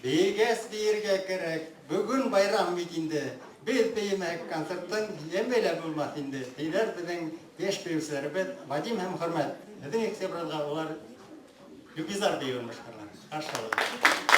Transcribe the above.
Бейегәс бейергә кәрәк, бөгөн байрам бит инде. Беҙ бейемәһәк, концерттың йәме лә булмаҫ инде, тиҙәр беҙҙең йәш бейеүселәребеҙ Вадим һәм Хөрмәт. Һеҙҙең иғтибарығыҙға улар Юбизар бейеүен башҡаралар. Ҡаршы алығыҙ.